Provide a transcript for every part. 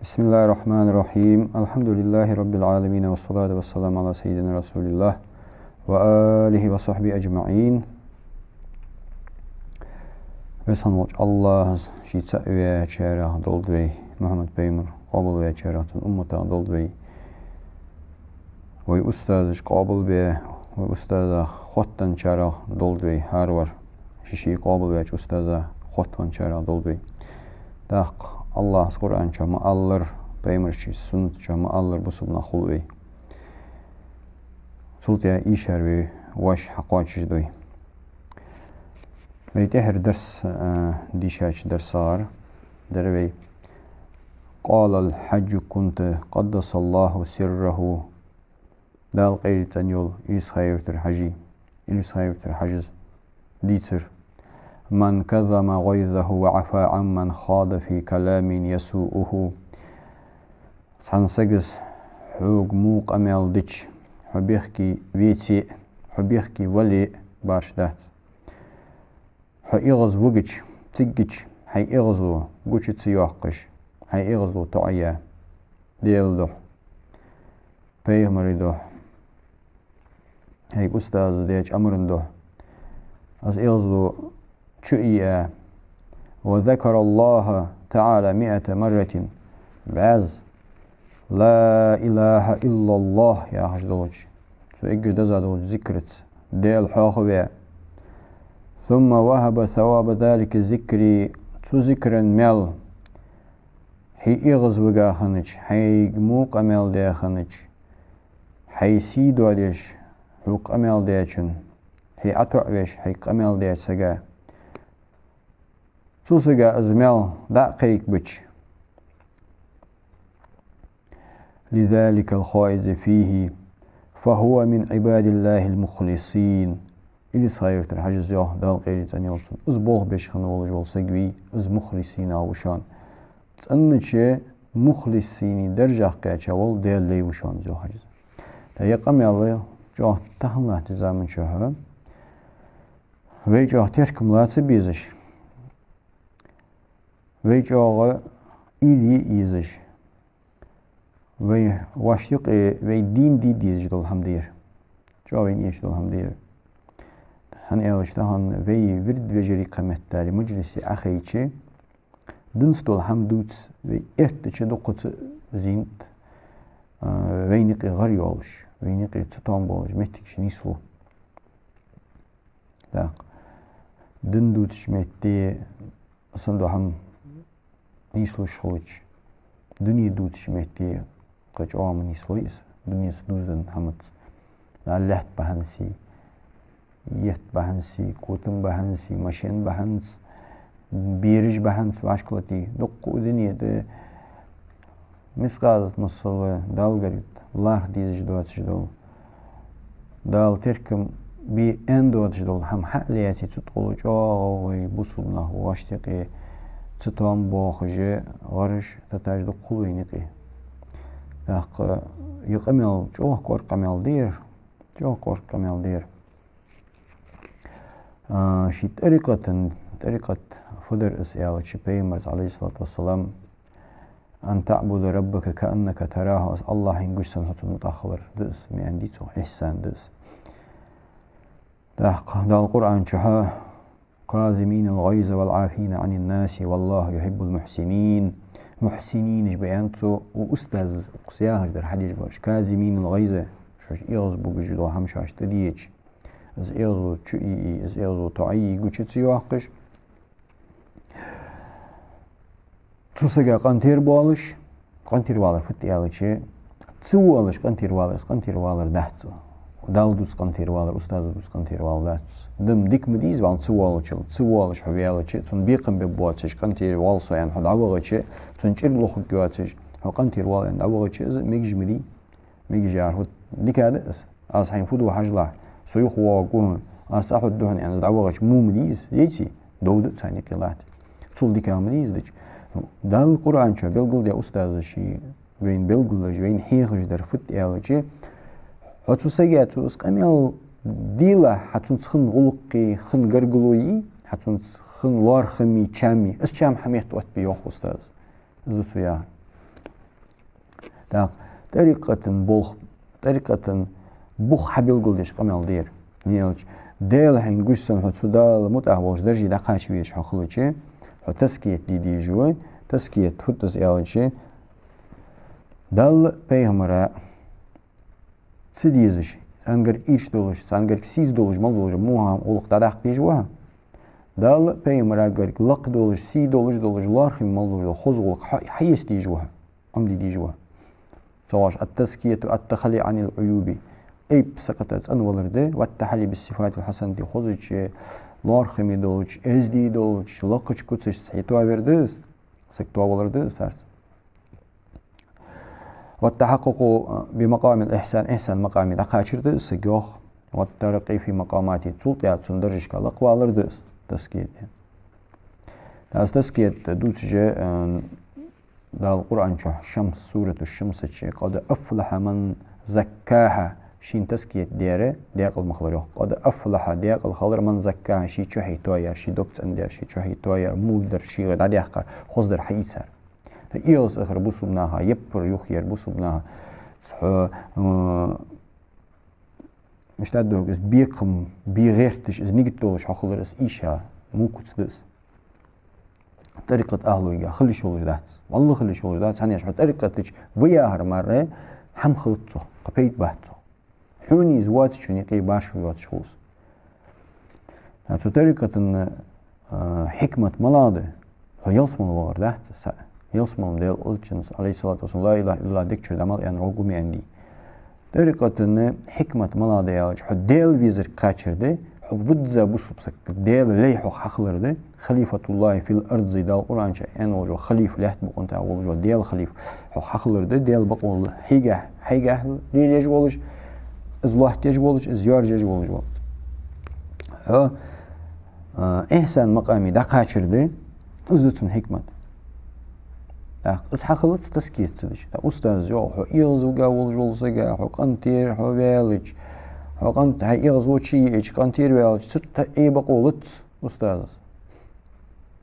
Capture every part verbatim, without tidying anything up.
بسم الله الرحمن الرحيم. الحمد لله رب العالمين، والصلاة والسلام على سيدنا رسول الله وآله وصحبه أجمعين. Веза хинна волча АллахӀа ший цаӀ ваьчарех долда вай, Мухьаммад пайхамар къоабалваьчарех, цун умматах долда вай. Вай устазаш къоабалбаь, вай устазах хоттаденначарех долда вай хӀаравар. Ший-ший къоабалваьча устазах хоттаденначарех долда вай. ТӀаккха АллахӀа Къуръан чу ма аллара, пайхамара суннат чу ма аллара бусалба нах хул вай. Цул тӀехьа ийшар вай воаш хьакхоачашду вай. Вай тӀеххьара дарс, а, дийшача дарсагара дар вай: قال الحاج كنت قدس الله سره. Дала къайле цӀенйойла Илисха-Юртара Хьажий, Илисха-Юртара Хьажас дийцар: من كظم غيظه وعفا عمن خاض في كلام يسوءه. Цхьан сагас хьога во къамаьл дича, хьо бехке веце а, хьо бехке вале а башха дац. Хьо эгӀазвугача, циггача хьай эгӀазло гуча ца йоаккхаш, хьай эгӀазло тоӀаяь, Даьла духьа, пайхамара духьа, хьай устаза даьча амара духьа, из эгӀазло чу ийя, وذكر الله تعالى مائة مرة, бӀаьзза لا إله إلا الله яхаш долча, цу эггара деза долча зикраца Даьла хьоахаваь. ثم وهب ثواب ذلك الذكر, цу зикран маьл, хьо эгӀазвугача хана, хьайга во къамаьл даь хана, хьай сий доадеш, хьога къамаьл даьчунна, хьо ӀотоӀавеш, хьайга къамаьл даьча сага, цу сага из маьл дӀа а кхайкабича, لذلك الخائض فيه، فهو من عباد الله المخلصين. Илисха-Юртара Хьажас йоах, Дала къайле цӀенйойла цунна, из болх беш хинна волаш вола саг вий, из мухлисинех ва шоана. ЦӀенача мухлисина даржах кхаьча вола Даьла лай ва шоана из, йоах Хьажас. ТӀаккха ер къамаьл чӀоагӀа тахан латтача заман чухь вай чӀоагӀа теркам лаца безаш, вай чӀоагӀа уйла е езаш, вай воашта юкъе вай дийна де дезаш дола хӀама да ер. ЧӀоагӀа вайна эшаш дола хӀама да ер. ХӀана аьлча тахан вай вирд вежарий кхы меттел маджлисе Ӏохайча, динца дола хӀама дувца вай эттача дукхаза зийнад, а, вайна юкъе гӀар йолаш, вайна юкъе цатоам болаш моттигаш нийслу. ТӀаккха дин дувцача метте, санна дола хӀама нийслуш хилча, дуне дувцача метте кхы чӀоагӀа ма нийслой из, дунеца дувзаденна хӀамаца. Лаьтта бахьанца, етт бахьанца, котам бахьанца, машен бахьанца, бераш бахьанца, вӀашкалатий, дуккха а дуне да, мискъазат масала Далла гарга лархӀа дезаш доацаш дола, Дала теркам бе аьнна доацаш дола хӀама хьа а лаьце, цу тӀагӀолла чӀоагӀа вай бусалба нах воашта юкъе цатоам боахаш, гӀараш, таташ дукха хул вайна юкъе. ТӀаккха ер къамаьл чӀоагӀа кӀоарга къамаьл да ер, чӀоагӀа кӀоарга къамаьл да ер. А, ший тӀарикъатан, тӀарикъат фу дар из аьлча, пайхамара, عليه الصلاة والسلام, أن تعبد ربك كأنك تراه, из АллахӀ хьайна гуш санна хьо цунна мутӀахьа хилар да из, маӀан дий цун, ихьсан да из. ТӀаккха Дала Къуръан чухь: كاظمين الغيظ والعافين عن الناس والله يحب المحسنين. Мухьсининаш ба аьннад цо, устаза укхаза яхаш дар хьадеш бараш. كاظمين الغيظ, шоаш эгӀазвугаш дола хӀама шоашта тӀадеча, из эгӀазло чу ийя, из эгӀазло тоӀайя, гуча ца йоаккхаш, цу сага къинтӀера воалаш, къинтӀера валар фуд аьлча, ца воалаш къинтӀера валар, из къинтӀера валар дац цо. Далла дувца къинтӀера валар, устаза дувца къинтӀера валар дац. Даьна дика ма дий из, валла ца воалачул, ца воалаш хьо ваьлча, цунна бекхам бергбоацаш, къинтӀера воал со аьнна хьо дӀавахача, цунна чӀир лохаргйоацаш, хьо къинтӀера воал аьнна дӀавахача, из мегаш ма дий. Мегаш яхар фуд? Дика да из. Аз хьайна фу ду хьажалахь, со юхавоагӀаргва хьона, аз цӀа хьоргда хьона аьнна, из дӀавахача, во ма дий из, деций? Дов да царна юкъе латта. Цул дикагӀа ма дий из дича. Дала Къуръан чу белгалдаь, устазаша вайна белгалдеш, вайна хьехаш дар фуд аьлча, хьо цу сага, цо из къамаьл делахь, хьа цунца хинна гӀулакхи, хинна гаргало йий, хьа цунца хинна лоархӀами, чами, из чам хьа метта оттабе, йоах устаза. Из да цо яхар. ТӀаккха тӀарикъата болх, тӀарикъата бух хьабелгалдеш къамаьл да ер. Мин аьлча, Даьла хьайна гуш санна хьо цу Далла мутӀахьа волаш дарже дӀакхача везаш хьо хилча, хьо тазкият де дезаш ва. Тазкият фуд из аьлча, Далла, пайхамара ца дезаш, царгара ийрча долаш, царгара сийза долаш мел долаш во хӀама, гӀулакх дӀадаккха дезаш ва хьо. Далла, пайхамарагара лакха долаш, сий долаш, долаш, лоархӀаме мел долаш хоза гӀулакх хьа-, хьаэца дезаш ва хьо, Ӏомаде дезаш ва хьо. Цо оалаш: التزكية التخلي عن العيوب. Айп, сакхата цӀенвалар да, والتحلي بالصفات الحسنة, хозача, лоархӀаме долча, эздий долча, лакхача куцашца хьетоавар да из, саг тоавалар да из царца. والتحقق بمقام الإحسان, ихьсан макъаме дӀакхачар да из саг, йоах. والترقي في مقاماته, цул тӀехьагӀа цун даржашка лакхвалар да из, тазкият. Аз тазкият дувцаш, э, Дала Къуръан чу Шамс, сурату Шамс чу: قد أفلح من زكاها, шийна тазкият даьр даькъала ма хилар, йоах. قد أفلح, даькъала хилар, من زكاها, ше чухье тоаяьр, ший дог цӀендаьр, ше чухье тоаяьр, во дар, шийга дӀадаьккхар, хоза дар хьаийцар. ТӀаккха эгӀаз хилар бусалба наха, яппар юхаяр бусалба наха, цхьа, э, мишта да из, бекхам бе гӀерташ, из нигат долаш хьо хилар, из ийша во куц да из. ТӀарикъата ахӀлуга хила йиш йолаш дац. ВаллахӀи хила йиш йолаш дац, хӀана аьлча хьо тӀарикъата чу ва яхар мара хӀама хилац цох, кхы пайда бац цох. Хьона из воацачун юкъе башха йоацаш хул из. А цу тӀарикъата, а, хьикмат малагӀа да? Хьо ялсмала вахар дац из. Ялсмала Даьла Элчано, عليه الصلاة والسلام, لا إله إلا الله дег чура дӀа мел аьнна гӀоргва ма аьннадий. ТӀарикъата хьикмат малагӀа да аьлча, хьо Даьла везарга кхачар да, хьо визза бусалба саг, Даьла лай хьох хьахилар да, خليفة الله في الأرض, Дала Къуръан чу аьнна волаш вола халифа, лаьтта букъа тӀа волаш вола Даьла халифа хьох хьахилар да, Даьла бокъо хьайгахьа, хьайгахьа лелаеш волаш, из лоаттаеш волаш, из йоаржаеш волаш вола. Хьо, а, ихьсан макъаме дӀакхачар да, из да цун хьикмат. ТӀаккха из хьахилац тазкият ца дича. ТӀаккха устаза йоах: хьо эгӀазвига волаш вола саг, хьо къинтӀера хьо ваьлча, хьо къинт-, хьай эгӀазвача йиъча, къинтӀера ваьлча, цу тӀа Ӏе бокъо луц устазас.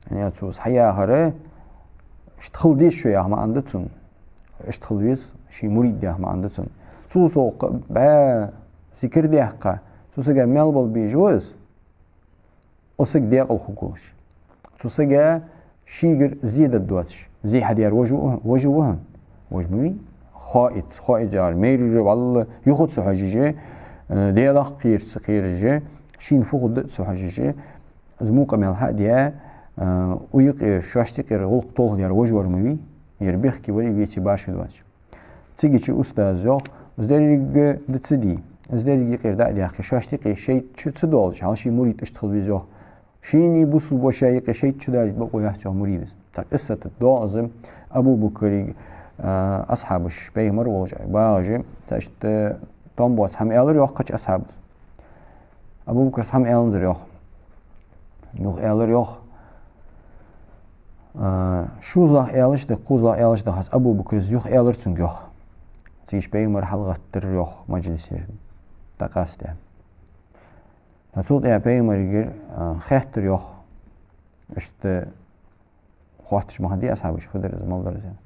ХӀана аьлча цо из хьаяхар, иштта хила деза шо яха маӀан да цун. Иштта хила веза ший мурид яха маӀан да цун. Цул совгӀа бӀаь зикар даьккха, цу сага маьл бала безаш ва из, цу саг даькъала хургволаш. Цу сага шийгара зе дергдоацаш. Зе хьадаьр вож ва, вож ва хьона? Вож ма вий. Хаиц, хаиц яхар, майрра валла юха ца хьожаш, э, Даьлах кхераш ца кхераш, шийна фу хургда а ца хьожаш, из во къамаьл хьа а даь, э, укх юкъера, шоашта юкъера гӀулакх толхадаьр вож вар ма вий. Ер бехке вале а веце башха доацаш. Цигача устаза йоах: из деррига да ца дий, из деррига юкъера дӀа а даьккхе, шоашта юкъе шайтӀа чу ца доалаш, хьал ший мурид иштта хила веза, йоах. Шийна бусалба воша юкъе шайтӀа чу далийта бокъо яц, йоах, муридас. ТӀаккха къиссат доагӀа из, Абу Бакрига, а, асхьабаш, пайхамар волаш багӀаш, цхьа иштта товш боаца хӀама аьлар, йоах, кхыча асхьабас. Абу Бакрас хӀама аьннзар, йоах. Юха аьлар, йоах. А, шозлагӀа аьлча да, кхозлагӀа аьлча да хац, Абу Бакрас юха аьлар цунга, йоах. Цигача пайхамар хьалгӀаттар, йоах, маджлисе, дӀакъаста. ТӀаккха цул тӀехьагӀа пайхамарагара, а, хаьттар, йоах. Иштта хоатташ ма хиннадий асхьабаш, фу дар из, мала дар из аьнна.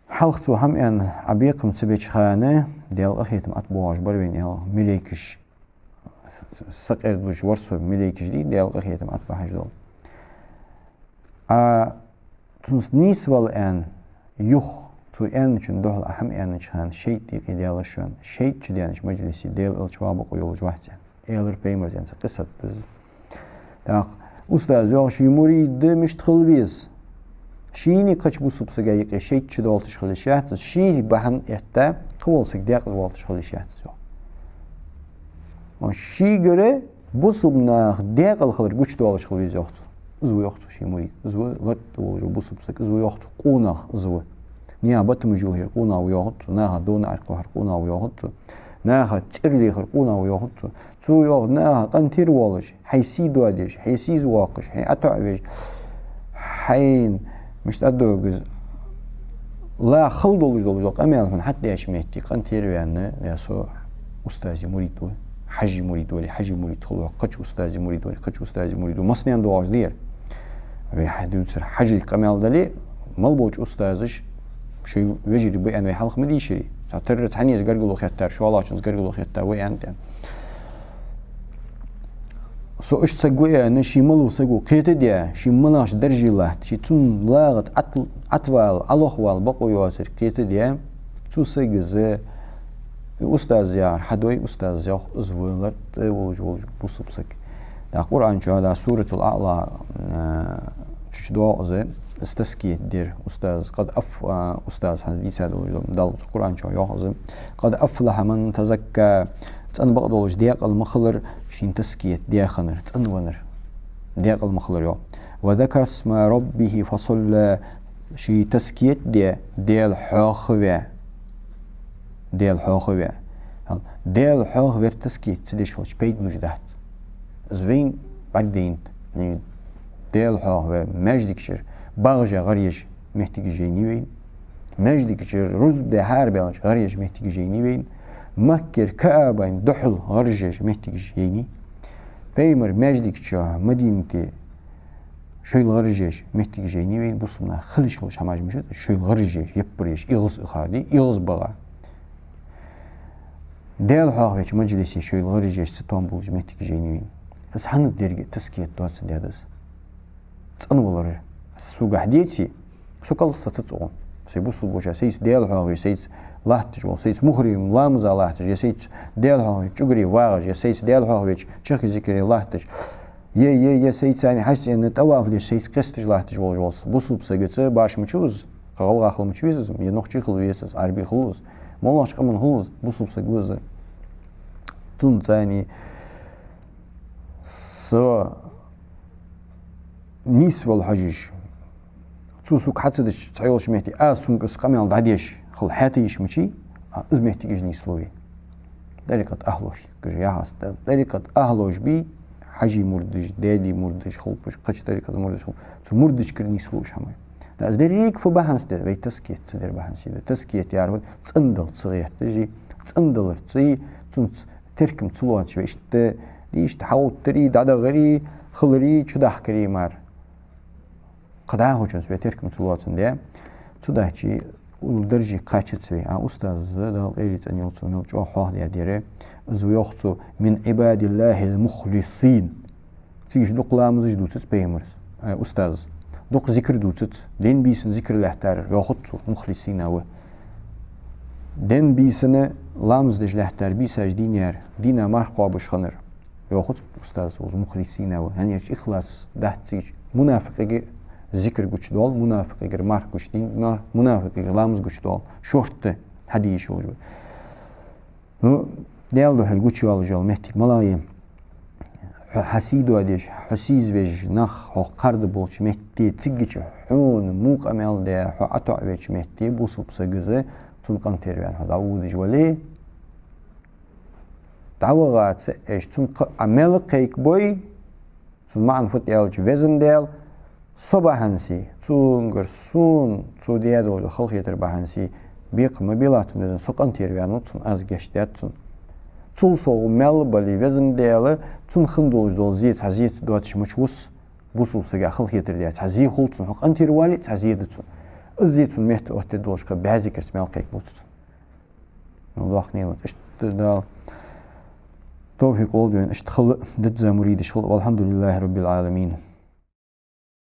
Хьалха цо хӀама аьнна, Ӏа бекхам ца беча хана, Даьла къахетам тӀабоагӀаш бар вайна, аьнна, малейкаш, с-, с-, сакъердалуш вар со, малейкаш дий, Даьла къахетам тӀабахьаш дола. Ӏа цунца нийсвала аьнна, юха, цо аьнначун духьала Ӏа хӀама аьннача хана, шайтӀа юкъе даьлар шоана, шайтӀа чу даьннача маджлисе Даьла Элча ваха бокъо йолаш вац, аьнна. Аьлар пайхамара, аьнна, цхьа къиссат да из. ТӀаккха устаза йоах, ший мурид мишта хила веза. Шийна кхыча бусалба сага юкъе шайтӀа чу доалийташ хила йиш яц из, ший бахьан этта кхывола саг даькъаза воалийташ хила йиш яц из, йоах. Ва шийгара бусалба наха даькъала хилар гучадоалаш хила веза, йоах цо. Из ва, йоах цо, ший мурид. Из ва лартӀа волаш вола бусалба саг. Из ва, йоах цо, къонах из ва. Наьха батамаш юхаяр къонах ва, йоахац цо. Наха довна Ӏаркхухьар къонах ва, йоахац цо. Наха чӀир лехар къонах ва, йоахац цо. Цо йоах, наха къинтӀера воалаш, хьай сий доадеш, хьай сийза воаккхаш, хьай ӀотоӀавеш, хьайна, мишта аргда хьога из, ла хала долаш долаш дола къамаьл хьона хьатӀадеча метте къинтӀера ваьнна, я со устаза мурид ва, Хьажа мурид вале, Хьажа мурид хул, кхыча устаза мурид вале, кхыча устаза мурид ва. Массанена доагӀаш да ер. Вай хьадувцар Хьажага къамаьл дале, мел болча устазаша Шоай вежарий ба аьнна вай хьалха ма дийшарий. Цхьа тарра цхьаннеца гаргало хеттар, шоллагӀчунца гаргало хетта ва аьнна тӀа. Со иштта саг ва аьнна, ше малав саг ва кхетаде, ше малаш даржий латт, ше цун лагӀа тӀа Ӏат-, Ӏатвала, Ӏалохвала бокъо йоацар кхетаде, цу сага из, и устаз яхар хьадой, устаз йоах, из ва лартӀа волаш волаш бусалба саг. ТӀаккха Къуръан чу, да, Суратул АӀла, а, чу доагӀа из, из тазкият дар устаза, къад аф-, а, устаза хьадийца долаш, Дала Къуръан чу йоах из: «Къад афлахьа ман тазакка». ЦӀена бакъдолаш декъала ма хилар шийна тазкият даь хиннар, цӀенвеннар. Декъала ма хилар, йоах. «Ва закара сма раббихи фасалла». Ше тазкият даь, Даьла хьоахаваь. Даьла хьоахаваь. Даьла хьоахавар тазкият ца деш хилча пайда луш дац. Из вайна бӀаргадайнад. Даьла хьоахаваь, маьждига чура багӀаш гӀар еш моттигаш яйнай вайна. Маьждига чура рузба даь хьаарабаьлча гӀар еш моттигаш яйнай вайна. Маккара КаӀбайна духьал гӀар еш моттигаш яйнай. Пайхамар маьждига чу, Мадинате шоайла гӀар еш моттигаш яйнай вайна, бусалба нах хила йиш йолаш хӀамаш мишта, шоайла гӀар еш, яппар еш, эгӀаз ихади, эгӀаз багӀа. Даьла хьоахавеча маджлисе шоайла гӀар еш цатоам болаш моттигаш яйнай вайна. Из хӀанад деррига а тазкият доацаш даьд из. ЦӀенвалар. Согахьа деций, со кӀалха са ца цӀогӀун. Сай бусалба воша, сайца Даьла хьоахаве, сайца латташ вола, сайца мухӀарам ламаза латташ, е сайца Даьла хьоахаве чӀугаре вагӀаш, е сайца Даьла хьоахавеча чехка зикаре латташ. Е, е, е сайца цани хьаж цӀена тӀаваф деш, сайца кхесташ латташ волаш вола бусалба сагаца башха ма ва из, кхы гӀалгӀа хила ма веза из, е нохчий хила веза из, Ӏарбий хила ва из, моллагӀча къаман хила ва из, бусалба саг ва из. Цунца цани со нийсвала хьожаш, цо сога хьа ца дича цхьайолча метте, аз цунга из къамаьл дӀадеш хила хьаьта йиш ма яций, а, из моттигаш нийслу вай. ТӀарикъата ахӀлош, кхы яхац, тӀарикъата ахӀлош бий, хьажий мурдаш, даьдий мурдаш, хулпаш, кхыча тӀарикъата мурдаш хул-, цу мурдашкара нийслу уж хӀамаш. ТӀаккха из деррига фу бахьанца да, вай тазкият ца дар бахьанца да. Тазкият яхар фуд? ЦӀенадала ца гӀерташ, цӀенадаларца, цунца теркам ца лоацаш вай иштта, иштта хьаоттари, дӀадахари, хилари, чудахкари мара. Кхы дӀахочунца вай теркам ца лоацандаь, цудухьа уллув дарже кхаьчац вай. А устаза, Дала къайле цӀенйойла цун, мел чӀоагӀа хьоахадаьд ер. Из ва, йоах цо, «мин Ӏибадиллахьил мухлисин». Цига дукха ламазаш дувцац пайхамара, а, устаза. Дукха зикар дувцац, дийнахьа-бийсанна зикар лаьттар, йоахац цо, мухлисина ва. Дийнахьа-бийсанна ламаз деш лаьттар, бийсаш дийнаяр, дийнахьа марха кхоабаш хиннар, йоахац устаза, из мухлисина ва. ХӀана аьлча ихлас дац цига. Мунафикъага зикар гучадоал, мунафикъагара марха гучадий, мар-, мунафикъагара ламаз гучадоал. Шортта хьаде йиш йолаш ва. Ну, Даьла духьал гучайоалаш йола моттиг малагӀа я? Хьо хьасийдоадеш, хьо сийзавеш, нах хьох кхарда болча метте, цигача хьона мукъа мел де, хьо ӀотоӀавеча метте, бусалба саг из, цунна къинтӀера ваьнна хьо дӀаводаш вале, дӀавахац, эш цунна кхы а мел кхайкабой, цун маӀан фуд аьлча, везан Даьла, со бахьанца, цунгара сона цо даь дола халахетар бахьанца бекхам ма белахь цунна, везан, со къинтӀера ваьннав цунна, аз гешт даьд цунна. Цул совгӀа мел бале, везан Даьла, цунна хинна долаш дола зе цхьа зеца доацаш ма вус, бусалба сага халахетар даь цхьа зе хул цунна, хьо къинтӀера вале, цхьа зе да цунна. Из зе цунна метта оттаде долаш кхы бӀаь зикарца мел кхайкабац цо. Ну, дохне вот. Иштта Дала товфикъ лолда вайна, иштта хила, дизза муридаш хила. Валхьамдулиллахьи раббил Ӏаламин.